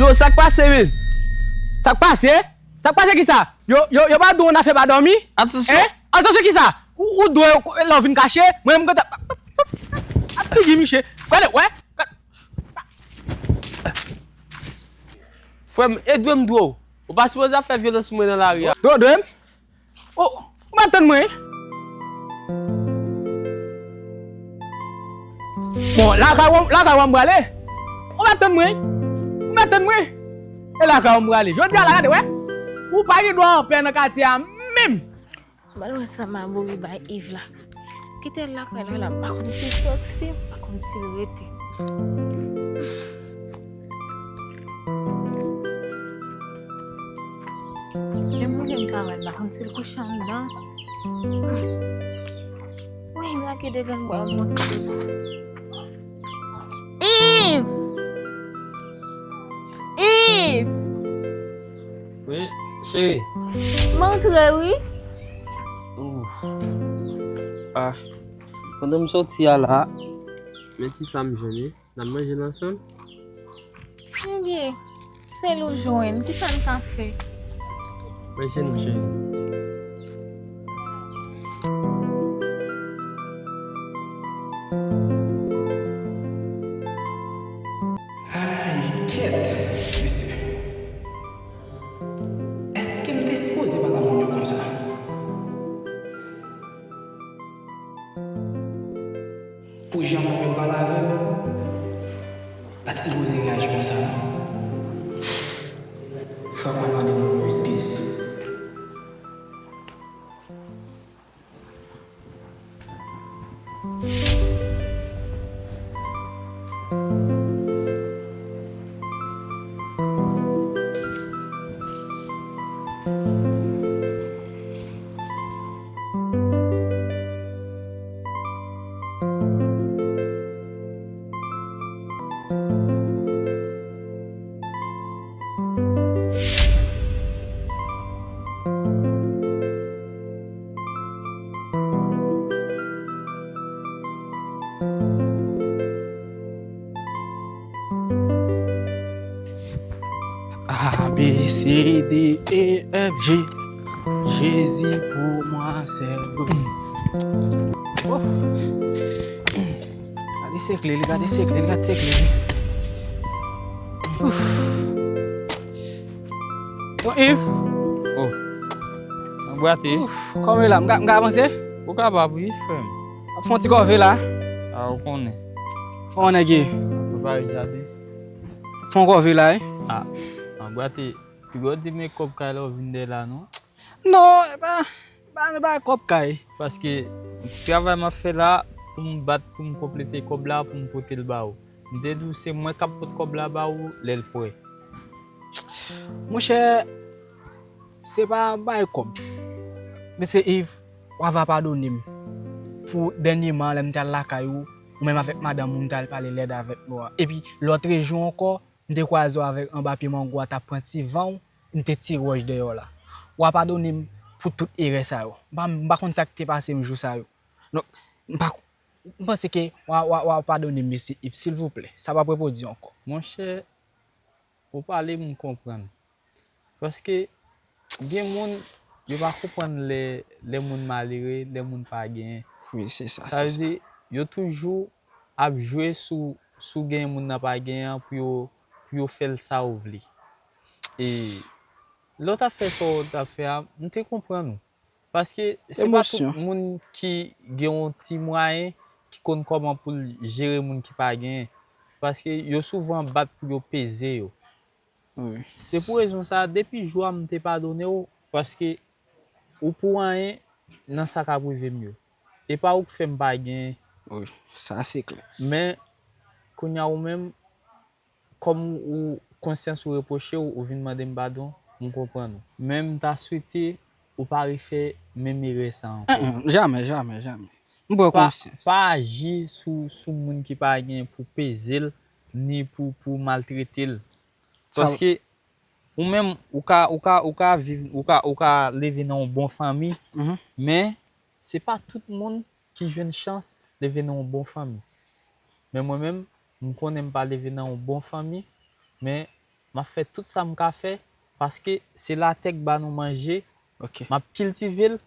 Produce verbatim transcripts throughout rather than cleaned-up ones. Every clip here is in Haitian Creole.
Yo, sa k pase, men? Sa k pase? Sa k pase ki sa? Yo, yo, yo pa di w yon afè pa dòmi? Atansyon. Hein? Atansyon ki sa? Ou, ou dwe lè w vin kache, mwen m kontan ap figi misye. Gade, wè. Frè m, e dwe m dwe w. Ou pa sipoze ap fè vyolans sou mwen nan lari a. Dwe, dwe m? Ou, ou pa tann mwen. Bon, lakay w, lakay w m prale. Ou pa tann mwen. Ou pa tann mwen. E lakay w m prale. Jodi a la, gade, wè. Ou pa gen dwa anpè nan katye a menm. Ban m wè sa Mabori bay Yves la. Kite l lakay la, la, m pa konn si l sòti, m pa konn si l rete. E mwen menm travay, m pa konn si l kouche anndan. Wi, m lage degann bwa m yon ti pous. Yves! Yves! Wi, cheri. M antre, wi. Ouf. Ah. Pandan m sòti a la, men ti sa m jwenn, wi. N ap manje l ansanm? Ebyen, sèl ou jwenn, kisa n ka fè? Manje nou, cheri. Ay, kèt, mesye. Èske m te sipoze pale ak moun yo konsa? Pou jan moun yo pale avè m, pa t sipoze reyaji konsa non. Fòk mwen mande moun yo eskiz. A, B, C, D, E, F, G. Jezi pou mwa sèl. Oh. Gade sekle li, gade sekle li, gade sekle li. Ouf. Bon, Yves. Oh. Anbrate. Ouf, kòm e la, m ka, m ka avanse? Ou kapab, wi, frè m. Ap fè yon ti kòve la. A, ou konnen. Kòman nèg ye? Prepare jaden. Fè yon kòve la, wi. A, anbrate. Piga w di men kòb kay la ou vin dèyè la, non? Non, e pa, e pa, e pa kòb kay. Paske ti travay m ap fè la, pou m bat, pou m konplete kòb la, pou m pote l ba ou. M te di w se mwen k ap pot kòb la ba ou lè l prè. Monchè, se pa bay kòb. Mesye Yves, w ava padone m pou dènyèman lè m t al lakay ou, ou menm avèk madanm ou m t al pale lèd avèk nou an. Epi lòtrejou ankò, m te kwaze w avèk anba pye mango a t ap pran ti van w, m te tire wòch dèyè w la. W a padone m pou tout erè sa yo. M pa, m pa konn sa k te pase m jou sa yo. Donk, m pa, m panse ke w a, w a, w a padone m, mesye Yves, silvouplè. Sa p ap repwodui ankò. Monchè, ou pale, m konprann. Paske gen moun, yo pa konprann lè, lè moun malere, lè moun pa genyen. Wi, se sa, se sa. Sa vle di, yo toujou ap jwe sou, sou genyen moun nan pa genyen an pou yo, pou yo fè l sa yo vle. E lè w t ap fè sa w t ap fè a, m te konprann ou. Paske se pa tout moun ki gen yon ti mwayen ki konn kòman pou l jere moun ki pa genyen. Paske yo souvan bat pou yo peze yo. Wi. Se pou rezon sa a, depi jou a m te padone w, paske ou pou anyen nan sa k ap rive m yo. E pa ou k fè m pa genyen. Wi, sa se klè. Men, kounye a ou menm, kòm ou konsyans ou repwoche w, ou vin mande m padon, m konprann ou. Men m ta swete ou pa refè menm erè sa ankò. Jamè, jamè, jamè. M pran konsyans. Pa aji sou, sou moun ki pa gen pou peze l, ni pou, pou maltrete l. Paske ou menm, ou ka, ou ka, ou ka viv, ou ka, ou ka leve nan yon bon fanmi, men se pa tout moun ki jwenn chans leve nan yon bon fanmi. Men mwen menm, m konnen m pa leve nan yon bon fanmi, men M ap fè tout sa m ka fè, paske se latè k ba nou manje. Ok. M ap kiltive l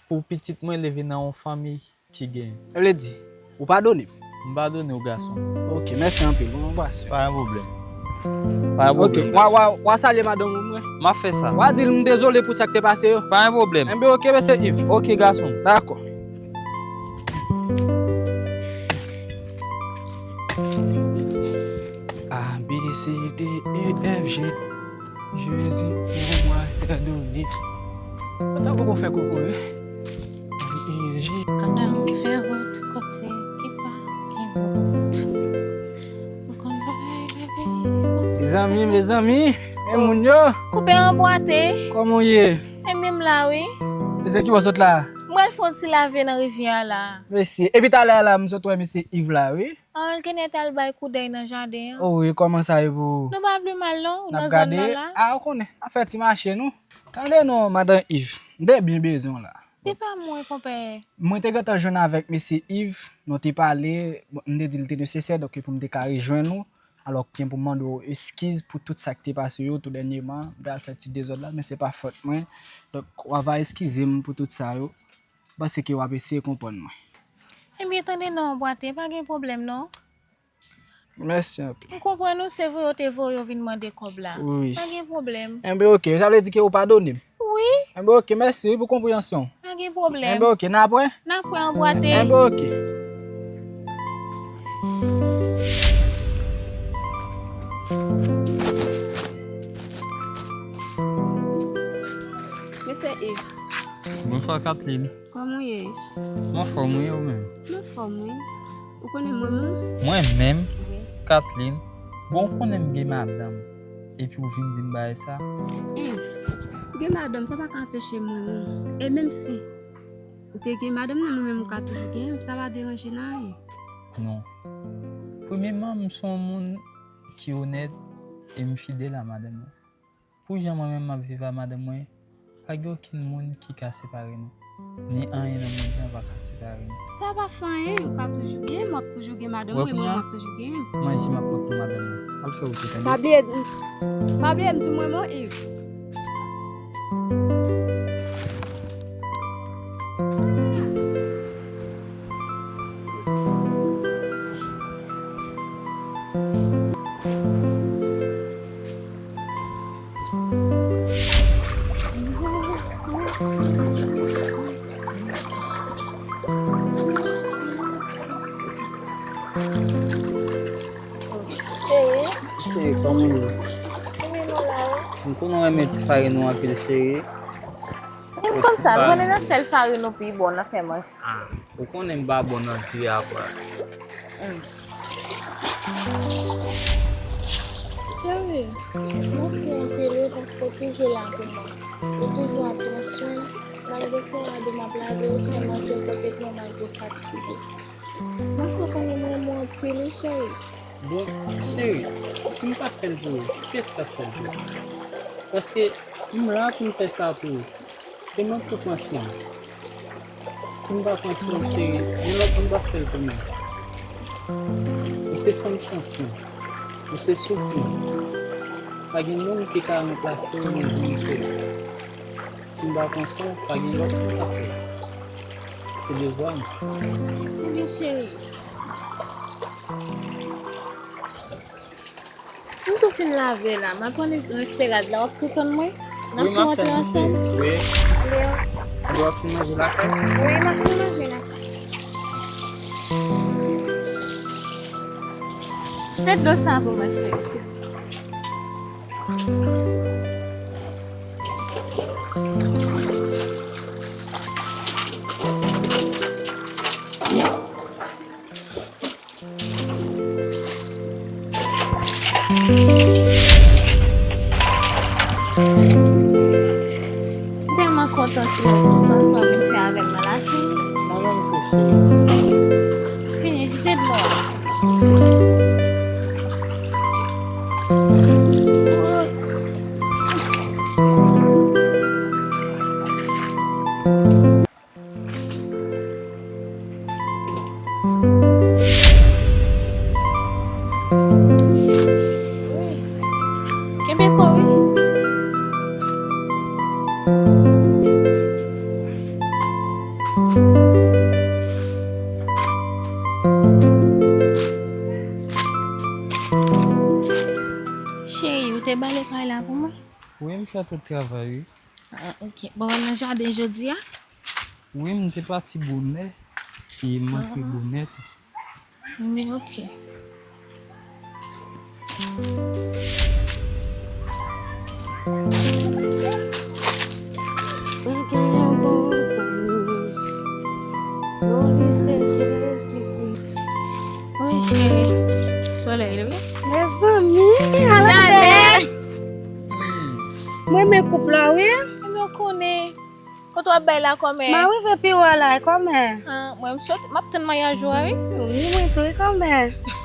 pou pitit mwen leve nan yon fanmi ki genyen. Sa vle di, ou padone m? M padone w, gason. Ok, mèsi anpil. Bon, anbrase. Pa gen pwoblèm. Pa gen pwoblèm, gason. Ok, w a, w a, w a salye madanm ou mwen. M ap fè sa. W a di l m dezole pou sa k te pase yo. Pa gen pwoblèm. Enben, ok, mesye Yves. Ok, gason. Dakò. A, B, C, D, E, F, G. Jezi, pou mwa sèdone. Sa poko fè koko, wi. Jezi. Kanal fè wout kote ki pa gen wout. Ou konn bagay lavi, wout. Mezanmi, mezanmi, e moun yo. Koupe anbwate. Kòman w ye? E menm la, wi. Mesye, ki bò w sot la? M pral fè yon ti lave nan rivyè a la. Mesye, epi talè a la, m sot wè mesye Yves la, wi. An, l genlè t al bay koudèy nan jaden an. O wi, kòman sa ye pou ou? Nou pa pi mal non, ou nan zòn nan la. A, ou konnen, n ap fè ti mache nou. Tande non, madan Yves, m te byen bezwen w la. Li pa mwen, konpè. Mwen te gentan jwenn avèk mesye Yves, nou te pale, bon, m te di l te nesesè, donk pou m te ka rejwenn ou. Alò, gen pou m mande w eskiz pou tout sa k te pase yo tou dènyèman. M te al fè ti dezòd la, men se pa fòt mwen. Donk, w a va eskize m pou tout sa yo. M panse ke w ap eseye konprann mwen. Ebyen, tande non, bwate, pa gen pwoblèm non. Mèsi anpil. M konprann ou, se vre yo te voye yo vin mande kòb la. Wi. Pa gen pwoblèm. Enben, ok. Sa vle di ke ou padone m? Wi. Enben, ok. Mèsi, wi, pou konpreyansyon w. Pa gen pwoblèm. Enben, ok. N ap wè? N ap wè anbwate. Enben, ok. Mesye Yves. Bonswa, Kathleen. Kòman w ye? M anfòm, wi, ou menm? M anfòm, wi. Ou konnen mwen menm? Mwen menm? Wi. Kathleen, bon, ou konnen m gen madanm, epi ou vin di m bagay sa? Yves, ou gen madanm, sa pa ka anpeche mwen menm. E menm si ou te gen madanm nan, mwen menm, ou ka toujou gen m, sa pa deranje nan anyen. Non. Premyèman, m se yon moun ki onèt e m fidèl a madanm mwen. Pou jan mwen menm m ap viv a madanm mwen, pa gen okenn moun ki ka separe nou. Ni anyen nan mond lan pa ka separe nou. Sa pa fè anyen, ou ka toujou gen m, w ap toujou gen madanm ou, e mwen, mwen, m ap toujou gen m. Manje m ap pot pou madanm mwen. Al fè wout ou, tande? Pa bliye, pa bliye m di mwen, mon Yves. Cheri. Cheri, kòman w ye? Kòman w la, wi? M konnen w renmen ti farin ou anpil, cheri. Menm kòmsa, m konnen nan sèl farin ou pi bon nan fè manje. Ah, ou konnen m pa bon nan di a, bwa. Mm. Cheri, mèsi anpil, wi, paske w toujou la pou mwen. Ou toujou ap pran swen m, malgre se lado m ap lave, ou fè manje, ou pote pou mwen malgre w fatige. Paske w konnen m renmen w anpil, wi, cheri. Bon, cheri, si m pa t fè l pou ou, kiyès k ap fè l pou ou? Paske m la pou m fè sa pou ou. Se mwen k pou pran swen w. Si m pa pran swen w, cheri, gen lòt moun p ap fè l pou mwen. Ou se fanm chans mwen. Ou se souf mwen. Pa gen moun ki ka ranplase w nan vi m, cheri. Si m pa pran swen w, pa gen lòt moun k ap fè l. Se devwa m. Ebyen, cheri. M tou fin lave la. M ap annik rense rad la. W ap tou tann mwen? N ap tou antre ansanm? Wi. Ale. Ou ap fin manje lakay? Wi, m ap fin manje lakay. Jete dlo sa pou mwen, cheri. M tèlman kontan ti, ti tan sa w vin fè avè m nan la, cheri. Mwen menm tou, cheri. Fini, jete dlo a. Wi. Ke Pou mwen? Wi, m fè tout travay, wi. Ah, ok. Bon, w al nan jaden jodi a? Wi, m te pati bonè, e m antre bonè tou. Men ok. Mwen gen yon bon zanmi, non li se Jezikri. Wi, cheri. Solèy, wi. Mezanmi, ala bèl. Mwen renmen koup la, wi. Ebyen, w konnen. Kote w ap bay la, kòmè? M a rive pi wo a la, kòmè. Ah, mwen, m sot, m ap tann maryaj ou a, wi. Wi, mwen tou, wi, kòmè.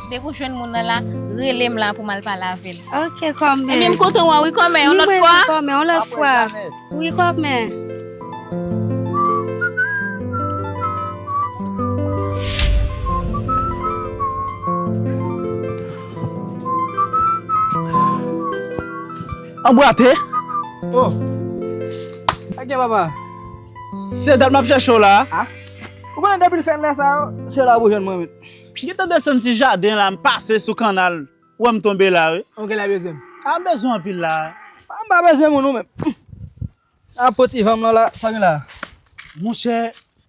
Depi w jwenn moun nan la, rele m la pou m al pale avè l. Ok, kòmè. Ebyen, m kontan wè w, wi, kòmè. Yon lòt fwa. Wi, mwen tou, kòmè, yon lòt fwa. Wi, kòmè. Anbwate. Oh. Ok, papa. Se dat m ap chèche w la. Ah. Ou konnen depi l fè lè sa yo, se la pou jwenn mwen menm. M gentan desann ti jaden la, m pase sou kannal. Ou wè m tonbe la, wi. Ou genlè bezwen m? A, m bezwen anpil la. A, m pa bezwen moun ou menm. A, poti vanm nan la, sa gen la? Monchè,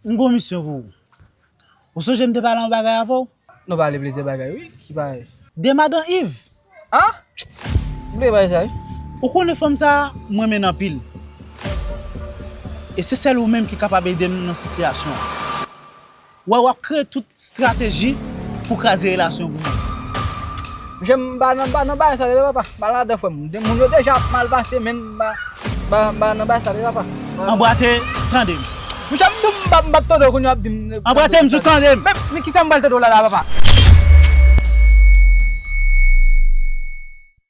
m gon misyon pou ou. Ou sonje m te pale yon bagay avè w? Nou pale plizyè bagay, wi. Ki bagay? De madan Iv. Ah? M bliye bagay sa, wi. Ou konnen fanm sa, mwen renmen l anpil. E se sèl ou menm ki kapab ede m nan sitiyasyon an. Wè, w ap kreye tout estrateji pou kraze relasyon pou mwen. Monchè, m pa nan, m pa nan bagay sa, tande papa. M pa ladan, frè m. De-, moun yo deja ap mal pase, men m pa, m pa, m pa nan bagay sa, tande papa. Anbwate, tande m. Monchè, m di w, m p ap, m p ap tande w kounye a w ap di m. Anbwate, m di w, tande m. Men, men kisa m pral tande w la, la, papa?